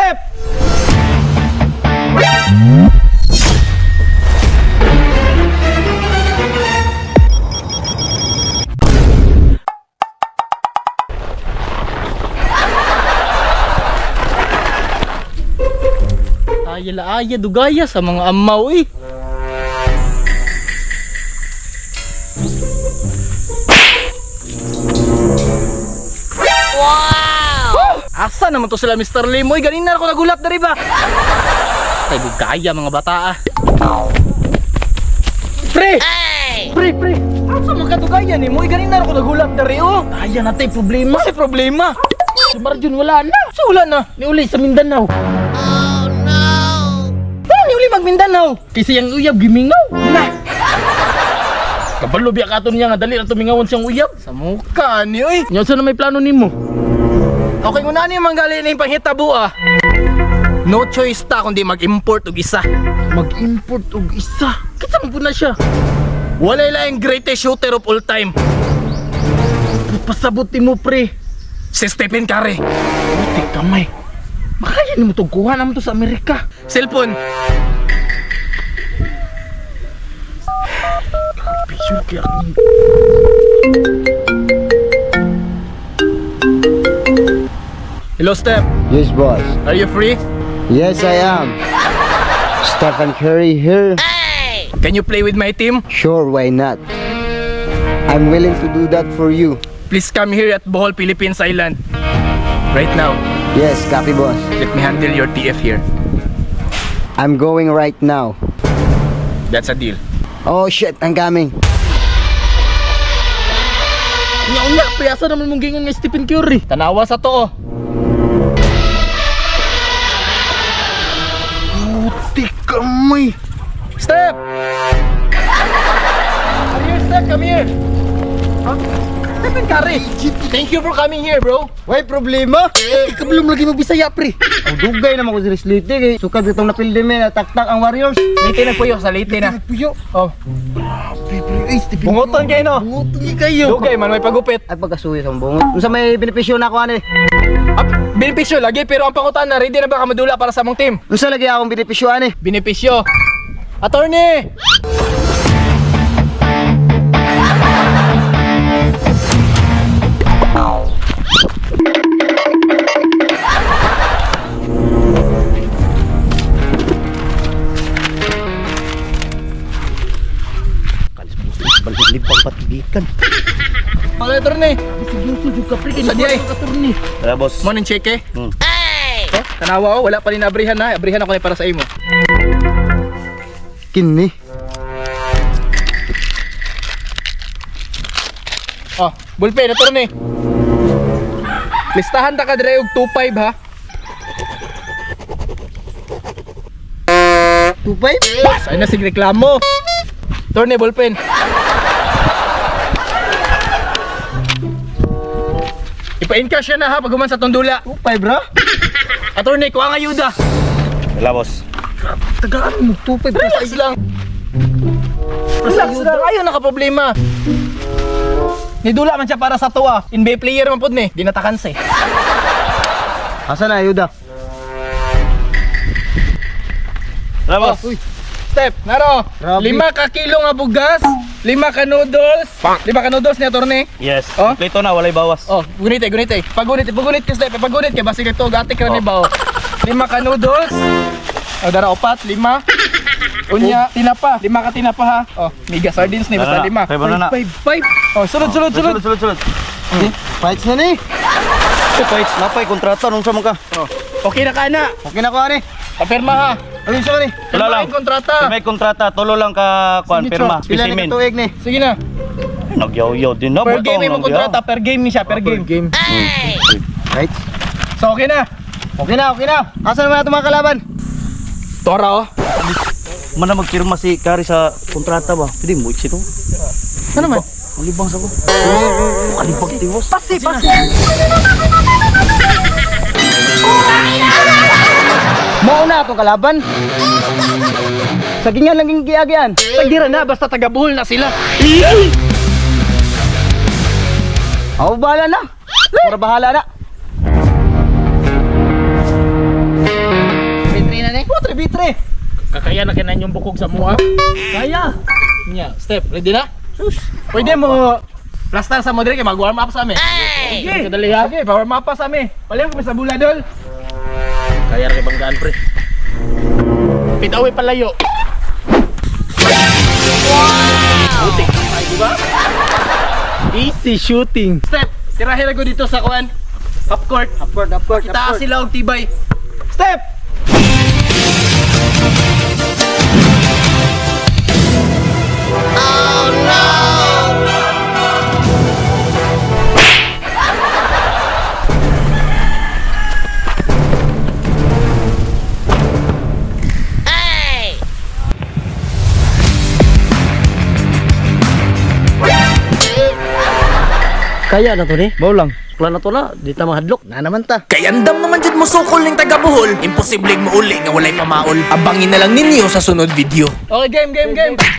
Step! Ay, laaya, dugaya sa mga amaw eh. Asa naman to sila Mr. Limoy? Ganina ako nagulat dari ba? Ay, dugaya mga bata ah. Pre! Pre, pre! Asa man kadugaya ni Moy? Ganina ako nagulat dari oh. Kaya na tay problema. Kasi problema. Si Marjun wala na. So wala na. Niuli sa Mindanao. Oh no! Ano niuli mag Mindanao? Kasi yang uyab gimingaw. Na. Kabalo biya kato niya nga dali na tumingawan siyang uyab. Sa mukha ni oy. Nya sa na may plano nimo? Okay, una ni manggali na yung panghitabo ah. No choice ta kundi mag-import og isa. Mag-import og isa? Kita mo na siya. Walay laing greatest shooter of all time. Pasabot mo pre. Si Stephen Curry. Puti kamay. Makaya nimo tong kuha naman to sa Amerika. Cellphone. Grabe, sure kaya akong- Hello, Steph. Yes, boss. Are you free? Yes, I am. Stephen Curry here. Can you play with my team? Sure, why not? I'm willing to do that for you. Please come here at Bohol, Philippines Island. Right now. Yes, copy, boss. Let me handle your TF here. I'm going right now. That's a deal. Oh shit, I'm coming. Nya unya, pre, asa naman mong gingon nga Stephen Curry? Tanawa sa to oh. Puti kamay. Step! Come here, Step, come here. Huh? Stephen Curry, thank you for coming here, bro. Why problema? Ikaw lagi mo Bisaya, pre. Ang dugay naman ko sa Leyte kay sukad itong napildi me taktak ang Warriors. Leyte na puyo, sa Leyte na. Puyo. Oh. Bunguton kayo, no? Bunguton kayo. Dugay man, may pagupit. Ay pagkasuyo sa bungot. Unsa may benepisyo na ako ani? Ah, benepisyo lagi, pero ang pangutan na, ready na ba ka madula para sa among team? Unsa lagi akong benepisyo ani? Benepisyo. Attorney! Balibang patibikan. Hola, attorney. Sa di ay. Tara, boss. Mo ning cheque. Hmm. Oh, tanawa oh, wala pa rin abrihan na. Abrihan ako ni para sa imo. Kini. Oh, bullpen attorney. Listahan ta ka dire og 25 ha. 25? Ay na sig reklamo. Attorney, bullpen. Ipa-encash yan na ha pag human sa tundula. 25 bro? Attorney, kuha nga ayuda. Wala, boss. Tagaan mo 25. Relax lang. Relax lang. Ayaw na ka problema. Nidula man siya para sa tuwa. NBA player man pud ni. Dinatakan siya. Asa na ayuda? Tara, boss. Oh, Step, naro. Grabe. 5 ka kilo nga bugas, 5 ka noodles, 5 ka noodles ni attorney. Yes. Oh? Kompleto na, walay bawas. Oh, gunit eh, gunit eh. Pagunit, pagunit ka step, pagunit kay basi kay ate ka ni bao. 5 ka noodles. Oh, dara opat, lima. Unya, tinapa, 5 ka tinapa ha. Oh, miga sardines ni basta Tara na, lima. five na na. Five, five. Oh, sunod, sunod, sunod. Sulod, sulod, sulod. Fights na ni. Fights, napay kontrata nung sa ka. Oh, okay na ka na. Okay na ko ani. Papirma ha. Ano sa ni? Wala lang. Pirma yung kontrata. May kontrata, tulo lang ka kuan Signature. pirma, Pila ni specimen. katuig ni? Sige na. Nagyaw-yaw din na. Per butong game imong lang diya. kontrata, per game ni siya, per game. Right. So okay na. Okay na, okay na. Asa naman ato mga kalaban? Tora oh. Mana magpirma si Kari sa kontrata ba? Pwede mo ito. Ano man? Malibang sa ko. Kalibang tiwas. Pasi, pasi. Mao na atong kalaban. Sagingan lang ging giagian. Tagdira na, basta taga Bohol na sila. Ako bahala na. Pura bahala na. Kaya na kinan yung bukog sa mua. Kaya. Nya, Step, ready na? Sus. Pwede mo plastar sa mo dire kay mag-warm up sa amin. Sige. Kadali ha. Sige, pa-warm up pa sa amin. Paliw kami sa bula dol. Kaya ra kay banggaan, pre. Pitaway palayo. Wow! Butik ay, di ba? Easy shooting. Step, tirahin ko dito sa kuan. Half court. Half court, half court, Itaas sila og tibay. Step! Kaya na to ni. Bao lang. Wala na to na, di ta mahadlok. Na naman ta. Kay andam naman jud mo sukol ning taga Bohol, imposibleng muuli nga walay pamaol. Abangin na lang ninyo sa sunod video. Okay, game, game, game.